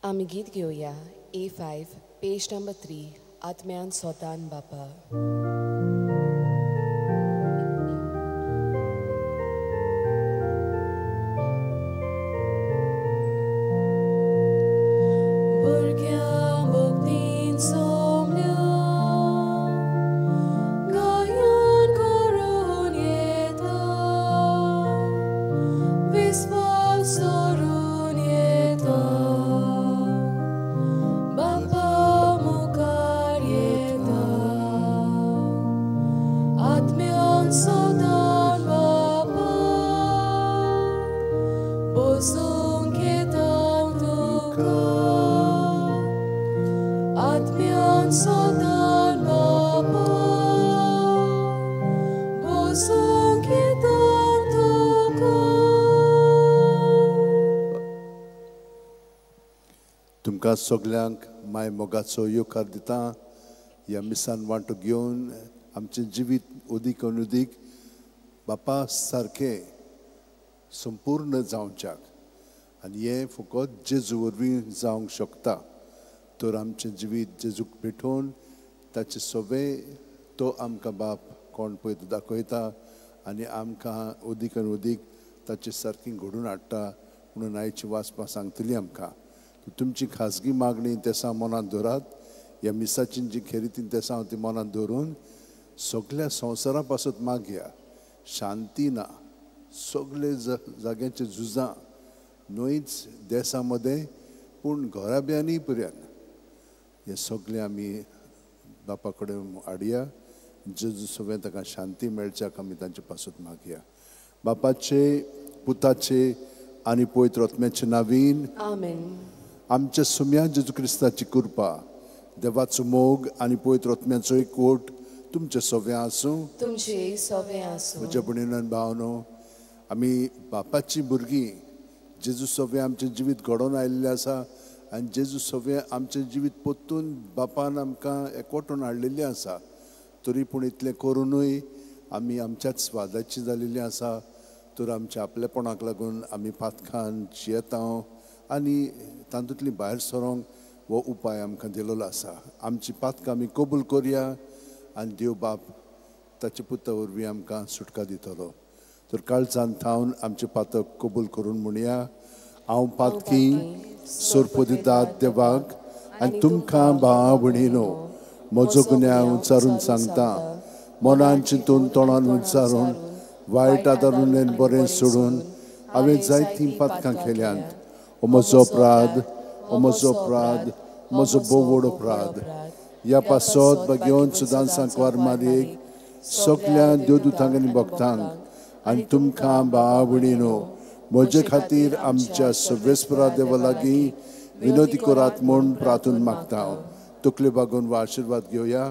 आमी गीत घेवया A5 page number 3 आत्म्यान सोतान बापा. तुमकां सगल्यांक माय मोगाचो येवकार दिता. ह्या मिसान वांटो घेवन आमचें जिवीत उदीक अनुदीक बापा सारकें संपूर्ण जावच्याक आनी हें फकत जेजू वरवीं जावंक शकता. तर आमचें जिवीत जेजूक भेटोवन ताचें सगळें तो आमकां बाप कोण पळय तो दाखयता आनी आमकां उदीक अनुदीक ताचे सारकी घडोवन हाडटा म्हणून आयची वाचपां सांगतली आमकां. तुमची खाजगी मागणी तेसां मनांत दवरात. ह्या मिसाची जी खेरीतीन तेसां ती मनांत दवरून सगल्या संवसारा पासत मागया. शांती ना, सगळे जाग्यांचे झुजां न्हयच देसां मदें पूण घराब्यांनी पर्यंत हें सगळें आमी बापा कडेन हाडया. जेजू सगळें ताका शांती मेळच्याक आमी तांचे पासत मागया. बापाचे पुताचे आनी पवित्र आत्म्याचे नावीन आमेन. आमच्या सुम्या जेजू क्रिस्ताची कृपा, देवाचो मोग आनी पवित्र आत्म्याचो एकवट तुमचे सगळें आसूं, तुमचे सगळें आसूं. म्हज्या भयणीन भावनो, आमी बापाची भुरगीं. जेजू सगळें आमचें जिवीत घडोवन आयिल्लें आसा आनी जेजू सगळें आमचें जिवीत परतून बापान आमकां एकवटून हाडलेलें आसा. तरी पूण इतलें करुनूय आमी आमच्याच स्वादाची जालेलीं आसा. तर आमच्या आपलेपणाक लागून आमी पातकान जियेता आनी तातूंतली भायर सरोंक हो उपाय आमकां दिलेलो आसा. आमची पातकां आमी कबूल करया आनी देव बाप ताचे पुता वरवीं आमकां सुटका दितलो. तर काळजान थावन आमचें पातक कबूल करून म्हणया, हांव पातकी सोरपोदितात देवाक आनी तुमकां भावा भयणीनो म्हजो गुन्यांव उच्चारून सांगता. मनान चिंतून तोंडान उच्चारून वायट आदारून बरें सोडून हांवें जायतीं पातकां केल्यांत. ओ म्हजो अपराध, ओ म्हजो अपराध, म्हजो भोव व्हड अपराध. ह्या पासत बगेवन सुदान सांकवार मारयेक सगल्या देवदूतांक आनी भक्तांक आनी तुमकां भावा भयणीनो म्हजे खातीर आमच्या सर्वेस्परा देवा लागीं विनोदी करात म्हूण प्रार्थून मागता. तकल्यो बागोवन वा आशिर्वाद घेवया.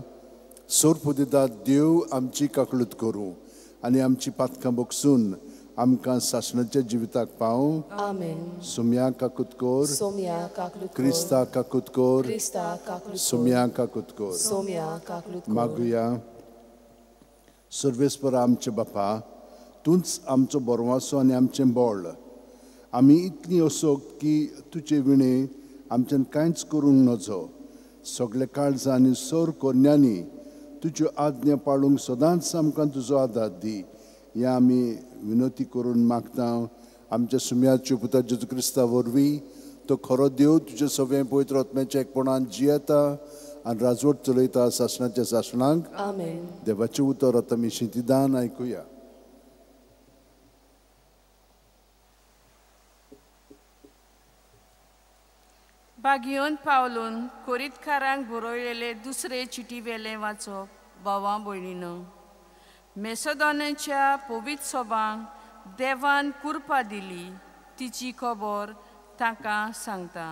सोरपुदितात देव आमची काकळूत करूं आनी आमची पातकां बगसून आमकां सासणाच्या जिविताक पावूं. आमेन. सुम्या काकूत कोर, सोम्या काकूत कोर, क्रिस्ता काकूत कोर, क्रिस्ता काकूत कोर, सोम्या काकूत कोर, सोम्या काकूत कोर. मागुया. सर्वेस्पर आमचे बापा, तूंच आमचो बरवासो आनी आमचें बळ. आमी इतली असोक की तुजे विणें आमच्यान कांयच करूंक नजो. सगळे काळजां आनी सर कोन्यांनी तुज्यो आज्ञा पाळूंक सदांच आमकां तुजो आदार दी. ह्या आमी विनोती करून मागता आमच्या सुम्याच्यो पुता जेजू क्रिस्ता वरवीं. तो खरो देव तुज्या सगळें पवित्र आत्म्याच्या एकपणान जियेता आनी राजवट चलयता सासणाच्या सासणाक. आमेन. देवाचें उतर आतां आमी शिंतिदान आयकुया. बागियोन पावलून कोरीतकारांक बरयलेले दुसरे चिटी वेलें वाचप. भावां भयणीनो, मेसोदोनाच्या पवित्र सोबांक देवान कुरपा दिली तिची खबर तांकां सांगता.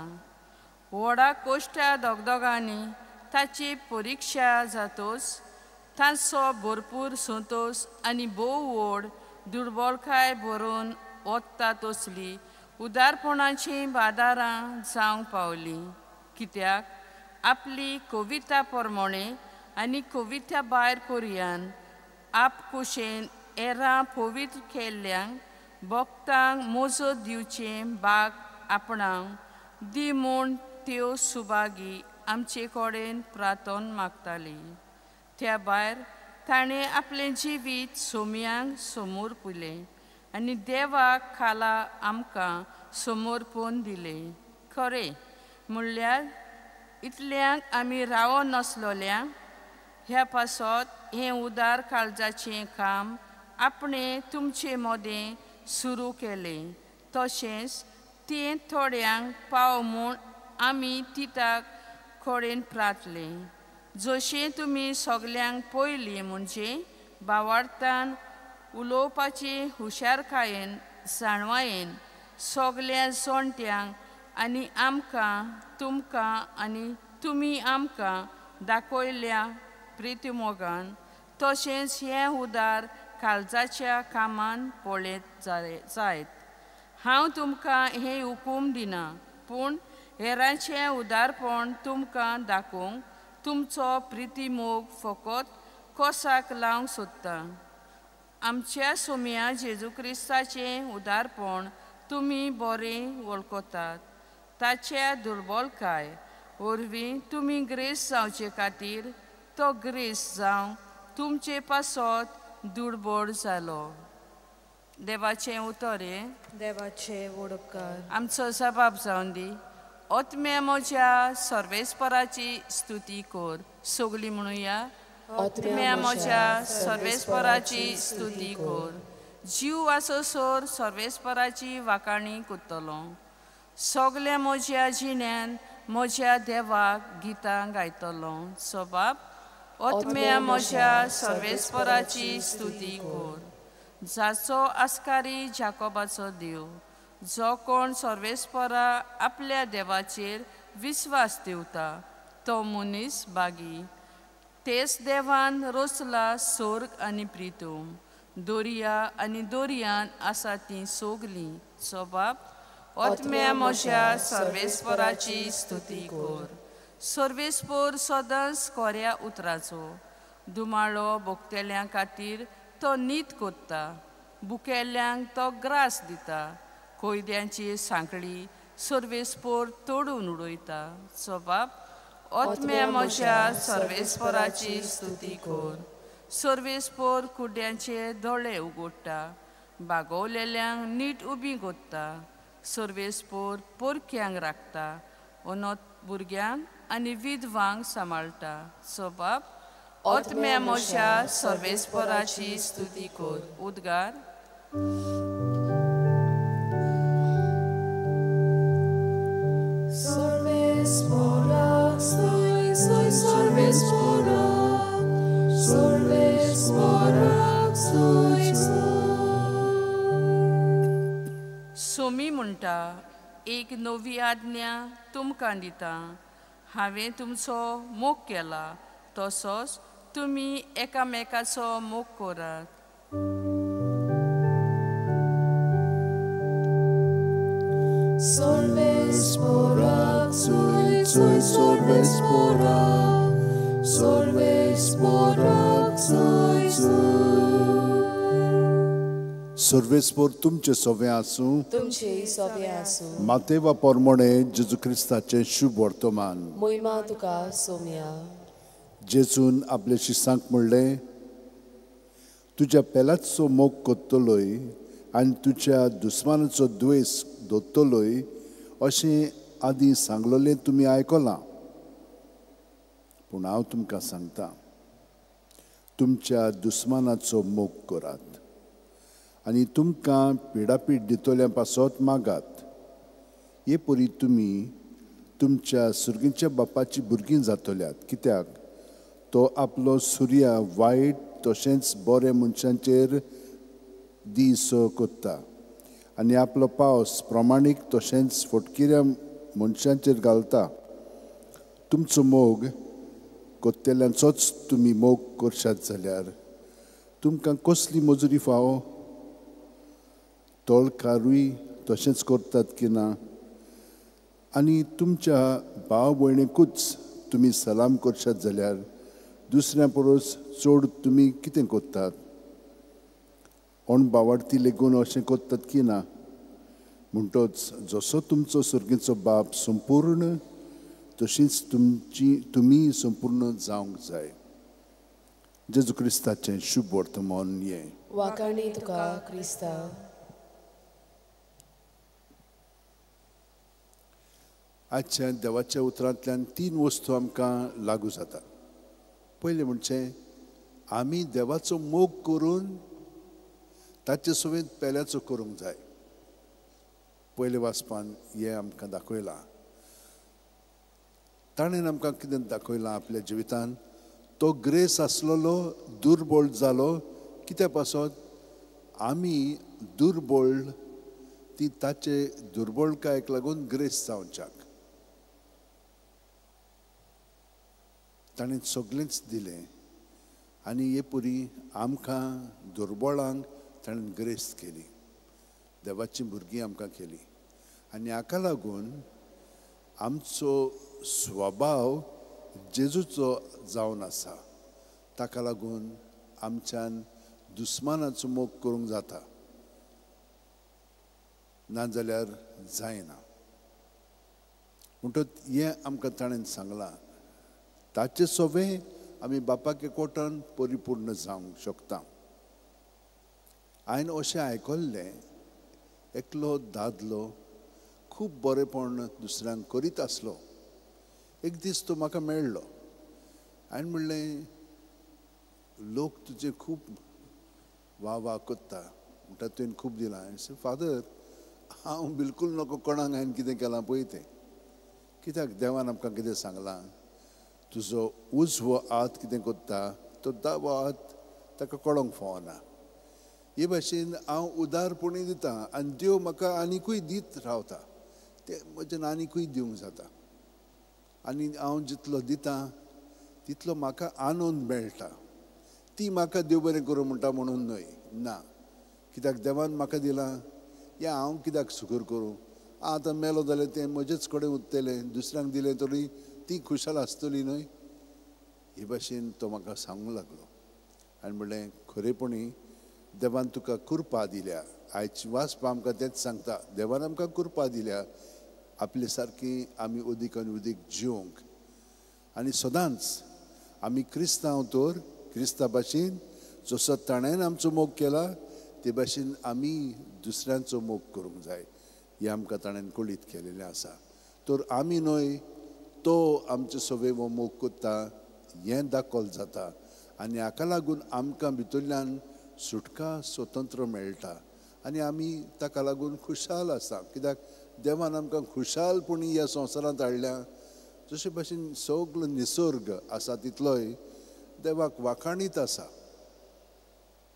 व्हडा कोश्टा दगदगांनी ताची परिक्षा जातोच तांचो भरपूर संतोश आनी भोव व्हड दुर्बलकाय भरून वता तसली उदारपणाची बादारां जावंक पावली. कित्याक आपली कविता प्रमाणे आनी कविता भायर पर्यान आपकुशेन एरां पवित्र केल्ल्यांक भक्तांक मोजो दिवचें बाग आपणांक दी म्हूण त्यो सुभागी आमचे कडेन प्रार्थन मागताली. त्या भायर ताणें आपलें जिवीत सोम्यांक समर्पिलें आनी देवाक खाला आमकां समर्पून दिलें. खरें म्हणल्यार इतल्यांक आमी रावो नासलोल्या ह्या पासत हें उदार काळजाचें काम आपणें तुमचे मदें सुरू केलें. तशेंच तें थोड्यांक पाव म्हूण आमी तिताक कडेन प्रार्थलें. जशें तुमी सगल्यांक पयलीं म्हणजे भावार्थान उलोवपाची हुशारकायेन जाणवायेन सगल्या जाणट्यांक आनी आमकां तुमकां आनी तुमी आमकां दाखयल्या प्रितीमोगान तशेंच हें उदार काळजाच्या कामान पळयत जायत. हांव तुमकां हें हुकूम दिना पूण हेरांचें उदारपण तुमकां दाखोवंक तुमचो प्रितीमोग फकत कोसाक लावंक सोदता. आमच्या सोम्या जेजू क्रिस्ताचें उदारपण तुमी बरें वळखतात. ताच्या दुर्बलकाय वरवीं तुमी ग्रेस जावचे खातीर तो ग्रेस जावंक तुमचे पासत दुर्बळ जालो. देवाचें उतर हें. देवाचे वडपकार. आमचो जबाब जावन दी. आत्म्या म्हज्या सर्वेस्पराची स्तुती कर. सगळीं म्हणुया. आत्म्या म्हज्या सर्वेस्पराची स्तुती कर. जीव आसोसर सर्वेस्पराची वाखाणी करतलो. सगल्या म्हज्या जिण्यान म्हज्या देवाक गितां गायतलो. सबाब आत्म्या म्हज्या सर्वेस्पराची स्तुती कर. जाचो आस्कारी जाकोबाचो देव, जो कोण सर्वेस्परा आपल्या देवाचेर विस्वास दिवता तो मनीस बागी. तेच देवान रोसला सोर्ग आनी प्रितूम, दर्या आनी दर्यान आसा तीं सगलीं. सबाब आत्म्या म्हज्या सर्वेस्पराची स्तुती कर. सर्वेस्पर सदांच कोऱ्या उतराचो दुमाळो भोगतेल्यां खातीर तो नीत कोत्ता, बुकेल्ल्यांक तो ग्रास दिता, कोयद्यांची सांखळी सर्वेस्पर तोडून उडयता. सबाब आत्म्या म्हज्या सर्वेस्पराची स्तुती कर. सर्वेस्पर कुड्यांचे दोळे उगडटा, बागवलेल्यांक नीट उबी कोत्ता, सर्वेस्पर पोरक्यांक राखता, अनाथ भुरग्यांक आनी विधवांक सांबाळटा. सबाब आत्म्या म्हज्या सर्वेस्पराची स्तुती कर. उद्गार. सर्वेस्परा soy सर्वेस्परा सर्वेस्परा soy soy. Somi म्हणटा, एक नवी आज्ञा तुमकां दिता, हांवें तुमचो मोग केला तसोच तुमी एकामेकाचो मोग करात. सर्वेस्परा soy soy सर्वेस्परा सर्वेस्परा soy soy. सर्वेस्पर तुमचे सोवे आसूं, तुमचे सोवे आसूं. मातेवा पोरमोणे जेजू क्रिस्ताचें शुभ वर्तमान. मोहिमा तुका सोम्या. जेजून आपले शिसांक म्हणलें, तुज्या पेलाचो मोग करतलोय आनी तुज्या दुस्मानाचो द्वेस दोत्तलोय अशें आदीं सांगलोलें तुमी आयकलां. पूण हांव तुमकां सांगता, तुमच्या दुस्मानाचो मोग करात आनी तुमकां पिडापीड दितल्या पासत मागात. हे परी तुमी तुमच्या सुर्गीच्या बापाची भुरगीं जातल्यात, कित्याक तो आपलो सुर्या वायट तशेंच बऱ्या मनशांचेर दीस कोत्ता आनी आपलो पावस प्रमाणीक तशेंच फटकिऱ्या मनशांचेर घालता. तुमचो मोग कोत्तेल्यांचोच तुमी मोग करशात जाल्यार तुमकां कसली मजुरी फावो? तोळकारूय तशेंच करतात की ना? आनी तुमच्या भाव भयणीकूच तुमी सलाम करशात जाल्यार दुसऱ्या परस चड तुमी कितें करतात? अणबावाडती लेगून अशें करतात की ना? म्हणटोच जसो तुमचो सर्गीचो बाप संपूर्ण तशीच तुमची तुमी संपूर्ण जावंक जाय. जेजू क्रिस्ताचें शुभ वर्तमान हें. वाखाणी तुका क्रिस्ता. आजच्या देवाच्या उतरांतल्यान तीन वस्तू आमकां लागू जाता. पयलें म्हणजे आमी देवाचो मोग करून ताचे सवेंत पेल्याचो करूंक जाय. पयले वाचपान हें आमकां दाखयलां. ताणें आमकां कितें दाखयलां आपल्या जिवितान? तो ग्रेस आसलेलो दुर्बळ जालो. कित्या पासत? आमी दुर्बळ ती ताचे दुर्बळकायेक लागून ग्रेस जावच्याक ताणें सगळेंच दिलें आनी हे पुरी आमकां दुर्बळांक ताणें ग्रेस केली. देवाची भुरगीं आमकां केली आनी हाका लागून आमचो स्वभाव जेजूचो जावन आसा. ताका लागून आमच्यान दुस्मानाचो मोग करूंक जाता, नाजाल्यार जायना. म्हणटच हें आमकां ताणें सांगलां. ताचे सोवे आमी बापाक एकवटान परिपूर्ण जावंक शकता. हांवें अशें आयकल्लें, एकलो दादलो खूब बरेपण दुसऱ्यांक करीत आसलो. एक दीस तो म्हाका मेळ्ळो. हांवें म्हणलें, लोक तुजे खूब वा वा करता, म्हणटा तुवें खूब दिलां. हांवें फादर, हांव बिलकूल नको कोणाक हांवें कितें केलां पळय तें. कित्याक देवान आमकां कितें सांगलां, तुजो उजवो हात कितें करता तो दावो हात ताका कळोंक फावना. हे भाशेन हांव उदारपणी दितां आनी देव म्हाका आनिकूय दीत रावता, तें म्हज्यान आनिकूय दिवंक जाता. आनी हांव जितलो दितां तितलो म्हाका आनंद मेळटा. ती म्हाका देव बरें करूं म्हणटा म्हणून न्हय, ना, कित्याक देवान म्हाका दिलां या हांव कित्याक सुकूर करूं? आतां मेलो जाल्यार तें म्हजेच कडेन उरतलें, दुसऱ्यांक दिलें तरी ती खुशाल आसतली न्हय. हे भाशेन तो म्हाका सांगूंक लागलो. आनी म्हणलें, खरेपणी देवान तुका कृपा दिल्या. आयची वाचपा आमकां तेंच सांगता, देवान आमकां कृपा दिल्या आपले सारकी आमी अदीक आनी अदीक जिवंक. आनी सदांच आमी क्रिस्तांव तर क्रिस्ता भाशेन जसो ताणें आमचो मोग केला ते भाशेन आमी दुसऱ्यांचो मोग करूंक जाय. हें आमकां ताणें कळीत केलेलें आसा. तर आमी न्हय, तो आमचे सवे हो मोग करता हें दाखल जाता आनी हाका लागून आमकां भितरल्यान सुटका स्वतंत्र मेळटा आनी आमी ताका लागून खुशाल आसा. कित्याक देवान आमकां खुशालपणी ह्या संवसारांत हाडल्या. जशे भाशेन सगलो निसर्ग आसा तितलोय देवाक वाखाणीत आसा.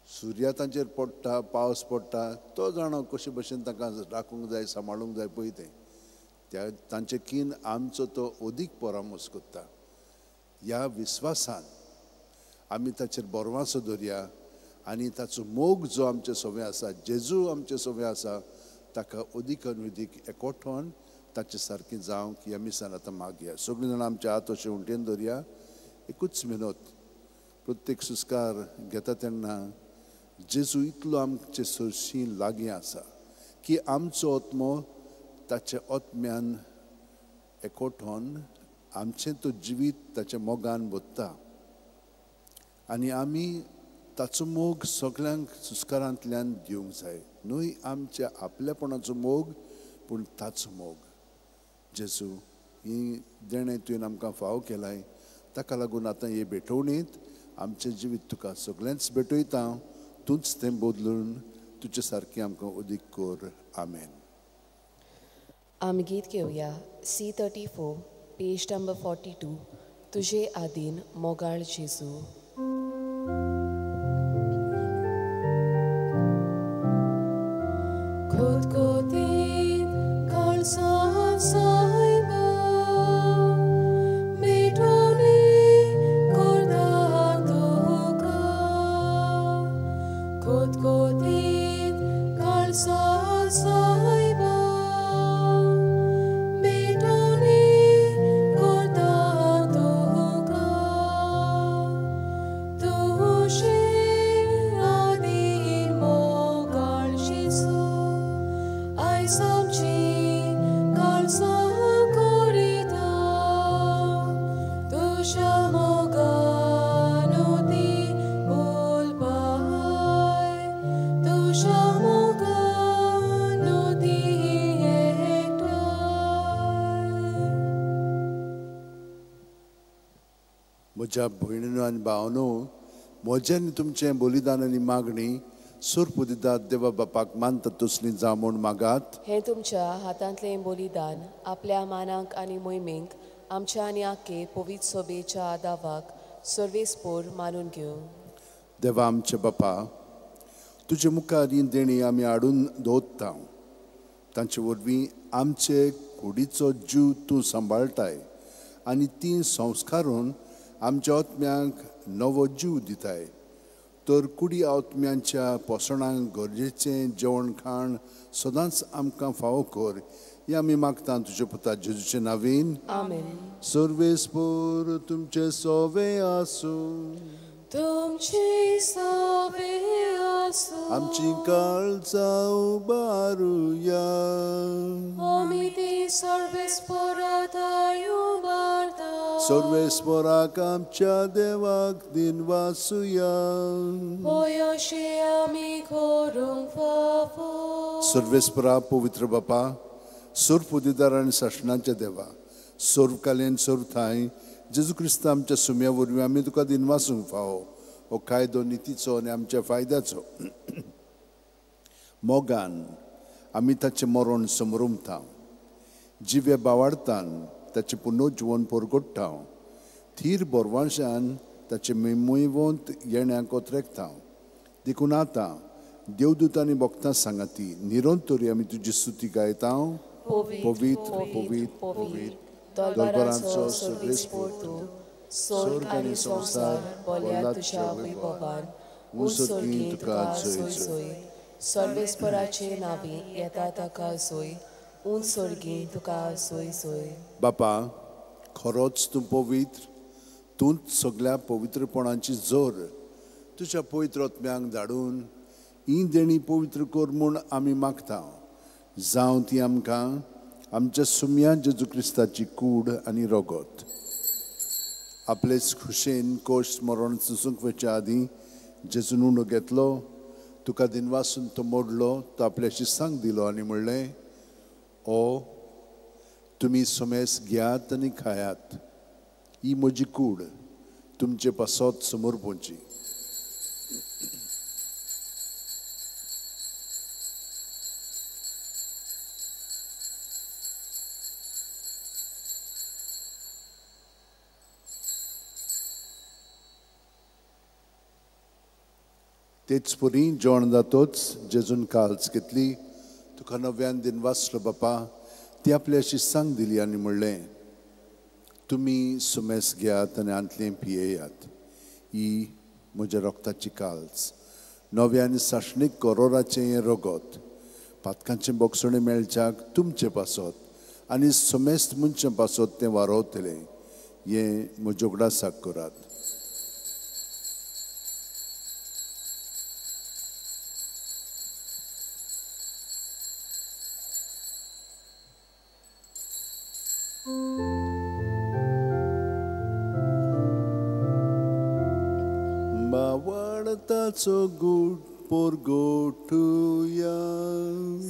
सुर्या तांचेर पडटा, पावस पडटा, तो जाणो कशे भशेन तांकां राखूंक जाय, सांबाळूंक जाय पळय तें. त्या तांचे कीन आमचो तो अदीक परामर्श करता. ह्या विस्वासान आमी ताचेर बरवासो दवरया आनी ताचो मोग जो आमचे सवे आसा, जेजू आमचे सवे आसा, ताका अदीक आनी अदीक एकवटोन ताचे सारकें जावंक ह्या मिसान आतां मागया. सगळीं जाणां आमच्या हात अशें उंटेन दवरया. एकूच मिनत, प्रत्येक सुस्कार घेता तेन्ना जेजू इतलो आमचे सरशी लागीं आसा की आमचो आत्मो ताच्या आत्म्यान एकवटोन आमचें तो जिवीत ताच्या मोगान भरता आनी आमी ताचो मोग सगळ्यांक सुस्कारांतल्यान दिवंक जाय. न्हय आमच्या आपलेपणाचो मोग, पूण ताचो मोग. जेजू, ही देणें तुवें आमकां फाव केलाय, ताका लागून आतां हे भेटवणींत आमचें जिवीत तुका सगळेंच भेटयता. तूंच तें बदलून तुजे सारकें आमकां अदीक कर. आमेन. आमी गीत घेवया C34 page number 42, तुजे आदीन मोगाळ जेजू. Some म्हज्या भयणीनो आनी भावनो, म्हजें आनी तुमचें बलिदान आनी मागणी सोरपुदिदात देवा बापाक मानता तसली जावं म्हूण मागात। हें तुमच्या हातांतलें बलिदान आपल्या मानाक आनी मोहिमेक आमच्या आनी आखे पवित्र सोबेच्या दावाक सर्वेस्पोर मानून घेवं। देवा आमच्या बापा, तुजे मुखार ही देणी आमी हाडून दवरता, तांचे वरवीं आमचे कुडीचो जीव तूं सांबाळटाय आनी ती संस्कारून आमच्या आत्म्यांक नवो जीव दिताय। तर कुडी आत्म्यांच्या पोसणांक गरजेचें जेवण खाण सदांच आमकां फावो कर, हें आमी मागता तुज्या पुता जेजूचे नांवान, आमेन। सर्वेस्पोर तुमचे सोवे आसूं, तुमचे सोवे आसूं, आमची काळजां उबारुया, आमी ती सर्वेस्पोराक उबारता, सर्वेस्पोराक आमच्या देवाक दिनवासुया, होय अशें आमी करूंक फावो। सर्वेस्पोरा पवित्र बापा, सर्वपुदिदार आनी सासणाच्या देवा, सर्वकालीन सर्व ठांय जेजू क्रिस्त आमच्या सुम्या वरवीं आमी तुका दिनवासूंक फावो। हो कायदो नितीचो आनी आमच्या फायद्याचो। मोगान आमी ताचें मरण समरुमता, जिवे बावाडतान ताचें पुनर्जीवन परगोडटा, थीर बोरवांशान ताचें मेमोयवंत येण्याक ओतरेकता। देखून आतां देवदूतांनी भक्तां सांगाती निरंतरी आमी तुजी स्तुती गायता। पवित्र पवित्र पवित्र दरबारांचो सर्वेस्पोर तूं, स्वर्ग आनी संवसार बोल्या तुज्या वैभवान, उंच तुका सोय सोय, सर्वेस्पराचे नांवी येता ताका सोय, उंच स्वर्गी तुका सोय सोय। बापा, खरोच तूं पवित्र, तूंच सगळ्या पवित्रपणाची जोर। तुज्या पवित्र आत्म्यांक धाडून ही देणी पवित्र कर म्हूण आमी मागता। जावं ती आमकां आमच्या सुम्या जेजू क्रिस्ताची कूड आनी रगत। आपलेच खुशेन कोश मरण चुसूंक वचच्या आदीं जेजून उंडो घेतलो, तुका दिनवासून तो मोडलो, तो आपल्या शिस्तांक दिलो आनी म्हणलें, ओ तुमी सोमेस घेयात आनी खायात, ही म्हजी कूड तुमचे पासत समोर पोवची। तेच परी जेवण जातोच जेजून काल्स घेतली, तुका नव्यान दिनवासलो बापा, ती आपल्या शिस्तांक दिली आनी म्हणलें, तुमी सुमेस घेयात आनी आंतलें पियेयात, ही म्हज्या रक्ताची काल्स, नव्या आनी सासणीक करोराचें हें रगत, पातकांचें बोगसणें मेळच्याक तुमचें पासत आनी समेस्त मनशां पासत तें वारोवतलें, हें म्हज्या उगडासाक करात। बावळताचो गूट पोरगोटुया,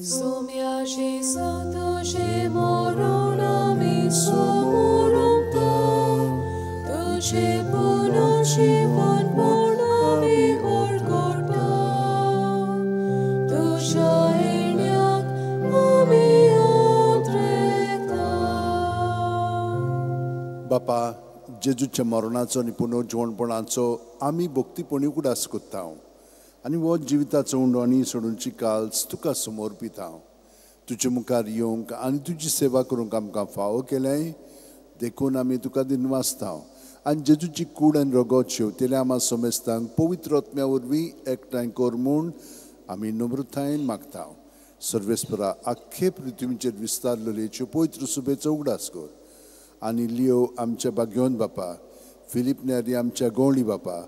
सुम्या जेजू तुजें मरण आमी समोरता, तुजें पुनर्जीवन म्हूण आमी ओडगोडटा, तुज्या येण्याक आमी ओतरेता। बापा, जेजूच्या मरणाचो आनी पुनर्जीवनपणाचो आमी भक्तीपणी उगडास करता आनी हो जिविताचो उंडो आनी सोडूनची काल्स तुका समोर पिता। तुजे मुखार येवंक आनी तुजी सेवा करूंक आमकां फावो केलें, देखून आमी तुका दिनवासता आनी जेजूची कूड आनी रगत शेवतेल्या आमा समेस्तांक पवित्र आत्म्या वरवीं एकठांय कर म्हूण आमी नम्रतायेन मागता। सर्वेस्परा आख्खे पृथ्वीचेर विस्तारलेल्यो पवित्र सुबेचो उगडास कर आनी लियो आमच्या बाग्योन बापा, फिलीप नेरी आमच्या गवळी बापा,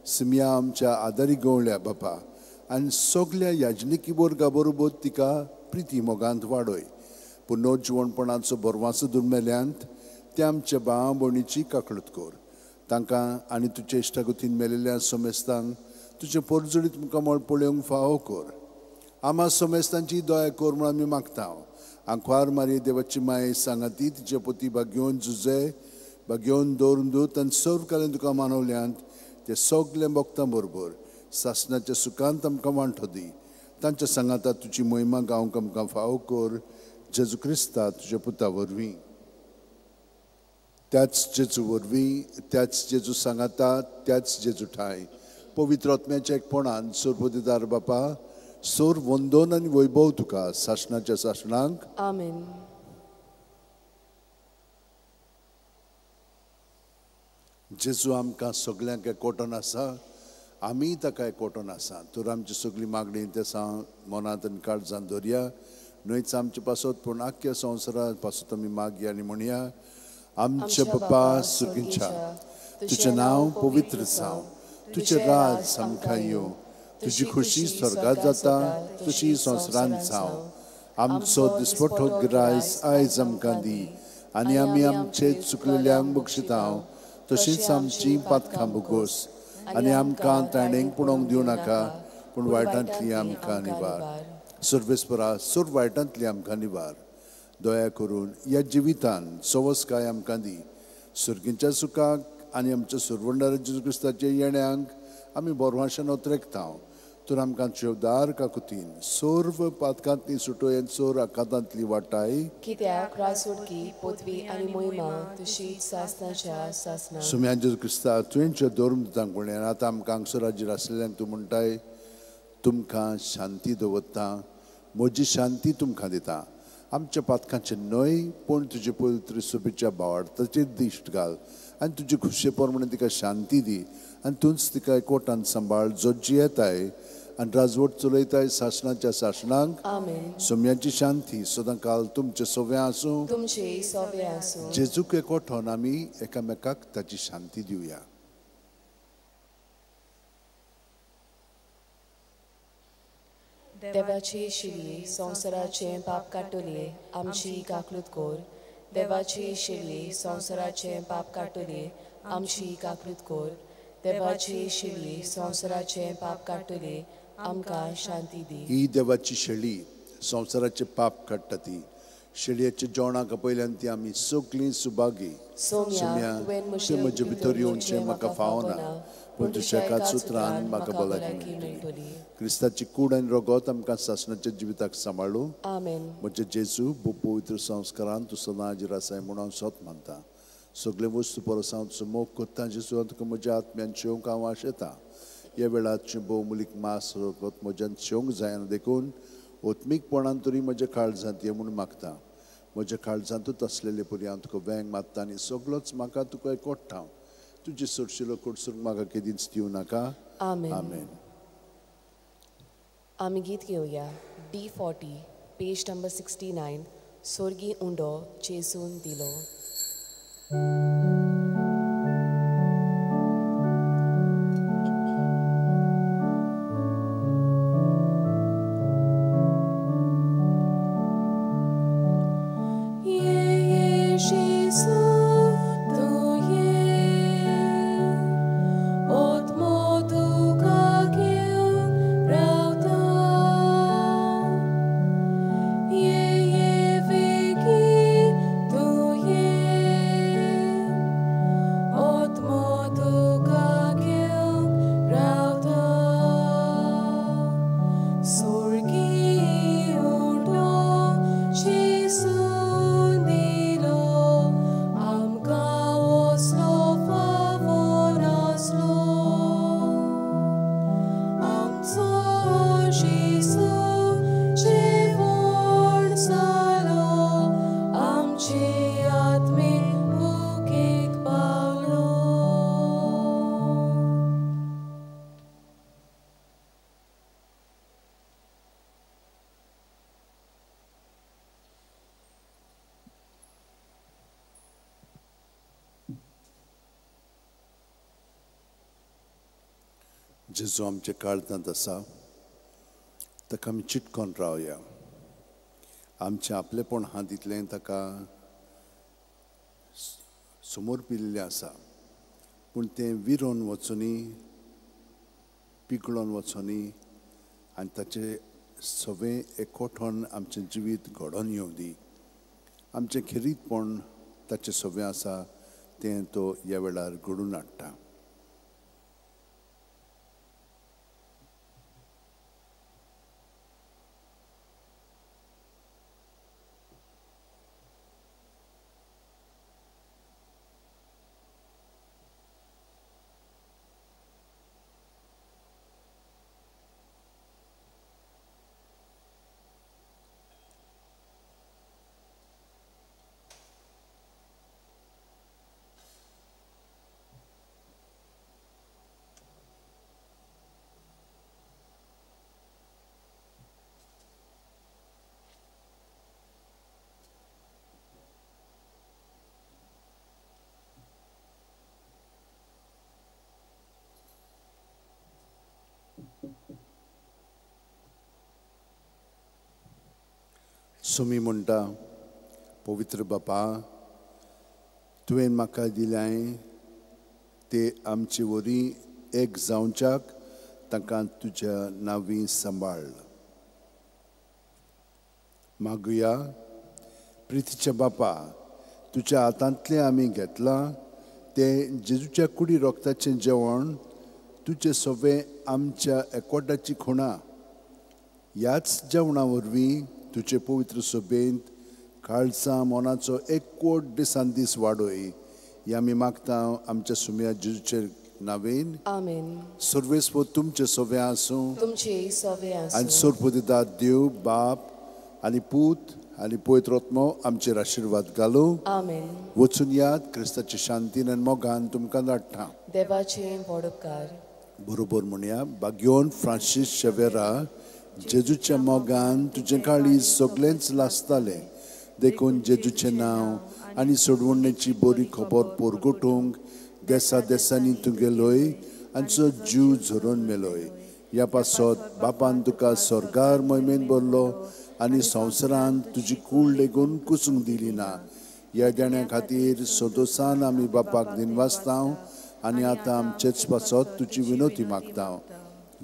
सिमिया आमच्या आदारी गवळ्या बापा आनी सगल्या याजनिकी वर्गा बरोबर तिका प्रिती मोगांत वाडय। पुनर्जीवनपणाचो बरवासो दुर्मेल्यांत त्या आमच्या भावा भयणीची काकळूत कर, तांकां आनी तुजे इश्टागतीन मेलेल्या समेस्तांक तुजें परजळीत मुखामळ पळोवंक फावो कर। आमा समेस्तांची दया कर म्हूण आमी मागता। आंकवार मारी देवाची माये सांगाती तिचे पती भाग्योन जुजे भाग्योवन दवरून दूत आनी सर्व काल्यान तुका मानवल्यांत ते सगळे भक्तां बरोबर सासणाच्या सुखांत आमकां वांटो दी. तांच्या सांगाता तुजी मोहिमा गावंक आमकां फावो कर, जेजू क्रिस्ता तुज्या पुता वरवीं. त्याच जेजू वरवीं, त्याच जेजू सांगाता, त्याच जेजू ठांय पवित्र आत्म्याच्या एकपणान सर्वदिदार बापा सोर वंदोन आनी वैभव तुका सासणाच्या सासणांक. आमेन. जेजू आमकां सगल्यांक एकवटून आसा, आमी ताका एकवटून आसा. तर आमची सगळी मागणी तेसा मनांत आनी काळजान दवरया, न्हयच आमचे पासत पूण आख्ख्या संवसारा पासत आमी मागया आनी म्हणया. आमच्या बापा सुर्गींच्या, तुजें नांव पवित्र जावं, तुजें राज आमकां येवं, तुजी खुशी स्वर्गांत जाता तशी संवसारांत जावं. आमचो दिसपटो गिरायस आयज आमकां दी आनी आमी आमचे चुकलेल्यांक बक्षिता तशींच आमची पातकां भोगोस आनी आमकां ताणेंक पुणोवंक दिवं नाका पूण वायटांतली आमकां निवार. सर्वेस्परा सर्व वायटांतली आमकां निवार. दया करून ह्या जिवितान सवसकाय आमकां दी. सुर्गींच्या सुखाक आनी आमच्या सुरवंडार जेजू क्रिस्ताच्या येण्यांक आमी बोरवाशान ओतरेकता. तर आमकां चेवदार काकुतीन सर्व पातकांतली सुटोय आनी सर्व आकांतांतली वाटाय. कित्याक रासुडकी पोतवी आनी मोहिमा तुशी सासणाच्या सासणा. सुम्या जेजू क्रिस्ता तुवेंच्या धर्म दितांक पळय आतां आमकां हांगसर हाजीर आसलेल्यांक तूं म्हणटाय, तुमकां शांती दवरता, म्हजी शांती तुमकां दिता. आमच्या पातकांचें न्हय पूण तुजे पवित्र सभेच्या भावार्थाचेर दिश्ट घाल आनी तुजे खुशे प्रमाणे तिका शांती दी आनी तूंच तिका एकवटान सांबाळ जो जियेताय आनी राजवट चलयताय सासणाच्या सासणांक. आमेन. सोम्याची शांती सदां काल तुमचे सोव्या आसूं, तुमचे सोव्या आसूं. जेजूक एकवटोन आमी एकामेकाक ताची शांती दिवया. देवाची शिली संवसाराचें पाप काडटली आमची काकलूत कोर. देवाची शिली संवसाराचें पाप काडटली आमची काकलूत कोर. देवाची शिली संवसाराचें पाप काडटली आमकां शांती दी. ही देवाची शेळी संवसाराचें पाप काडटा ती शेळयेच्या जेवणाक आपयल्यान ती आमी सगळीं सुभागी. सोम्या, तुवें म्हजे भितर येवचें म्हाका फावना पूण तुज्या एकाच उतरान म्हाका भलायकी मेळटली. क्रिस्ताची कूड आनी रगत आमकां सासणाच्या जिविताक सांबाळू. आमेन. म्हजे जेजू पवित्र संस्कारान तूं सदां हाजीर आसाय म्हूण हांव सोत मानता. सगळे वस्तू परस हांव तुजो मोग करता जेजू, हांव तुका म्हज्या आत्म्यान शेवंक हांव आशेतां. ह्या वेळार तुजें भोवमुलीक मास रगत म्हज्यान शेवंक जायना देखून ओत्मीकपणान तरी म्हज्या काळजांत ये म्हूण मागता. म्हज्या काळजांतूच आसलेले परी हांव तुका वेंग मारता आनी सगळोच म्हाका तुका एकवटा. तुजे सरशिलो कडसून म्हाका केदींच दिवं नाका. आमेन. आमेन. आमी गीत घेवया D40 page number 69 सोर्गी उंडो जेजून दिलो. जेजू आमच्या काळजांत आसा ताका आमी चिटकोन रावया. आमचें आपलेपण आहा तितलें ताका समोर पिल्लें आसा पूण तें विरोन वचोनी, पिकळोन वचोनी आनी ताचें सगळें एकवटोन आमचें जिवीत घडोवन येवं दी. आमचें खेरीतपण ताचें सगळें आसा तें तो ह्या वेळार घडून हाडटा. सुमी म्हणटा, पवित्र बापा, तुवें म्हाका दिल्याय ते आमचे वरी एक जावच्याक तांकां तुज्या नांवी सांबाळ. मागुया, प्रितीच्या बापा, तुज्या हातांतलें आमी घेतलां तें जेजूच्या कुडी रोगताचें जेवण तुजें सगळें आमच्या एकवटाची खुणा. ह्याच जेवणा वरवीं तुजे पवित्र सभेंत काळजा मनाचो एकवट दिसान दीस वाडय हे आमी मागता आमच्या सुम्या जेजूचे नावेन. आमेन. सर्वेस्पर तुमचे सगळें आसूं, तुमचे सगळें आसूं. आनी सोरपदिदार देव बाप आनी पूत आनी पवित्र आत्मो आमचेर आशिर्वाद घालूं. आमेन. वचून याद क्रिस्ताचे शांतीन आनी मोगान तुमकां धाडटा. देवाचे व्हड उपकार. बरोबर म्हणया, बाग्योन फ्रांसीस शेवेरा, जेजूच्या मोगान तुजें काळीज सगळेंच लासतालें, देखून जेजूचें नांव आनी सोडवणेची बरी खबर पोरगोटूंक देसा देसांनी तूं गेलोय आनी तो जीव झरोवन मेलोय. ह्या पासत बापान तुका स्वर्गार मोहिमेन भरलो आनी संवसारांत तुजी कूड लेगून कुसूंक दिली ना. ह्या देण्या खातीर संतोसान आमी बापाक दिनवासता आनी आतां आमचेच पासत तुजी विनोती मागता.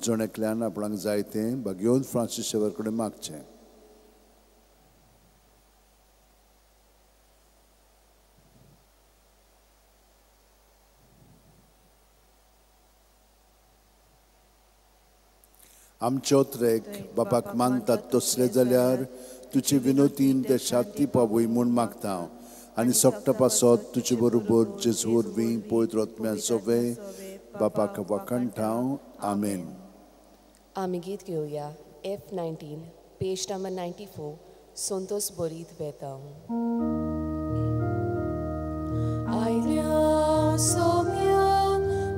जण एकल्यान आपणाक जाय तें बागेवन फ्रांसीस शेवर कडेन मागचें. आमच्यो त्रेक बापाक मानतात तसले जाल्यार तुजे विनोतीन ते शांती पावय म्हूण मागता आनी सोकटा पासत तुजे बरोबर जेजू वरवीं पवित्र आत्म्या सोवे बापाक वाखाणटा. आमेन. आमी गीत घेवया F19 page number 94 संतोष बरीत वेता. आयल्या सोम्या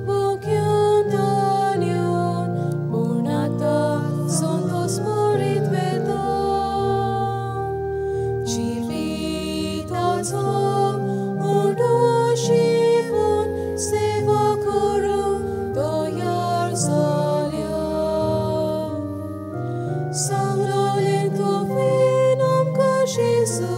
बुक्यान दान्यान पूण आतां संतोष बरीत वेता. जिविताचो उडो शिवून सेवा करूंक तयार जाल्या. सांगलोलें तुवें आमकां जेजू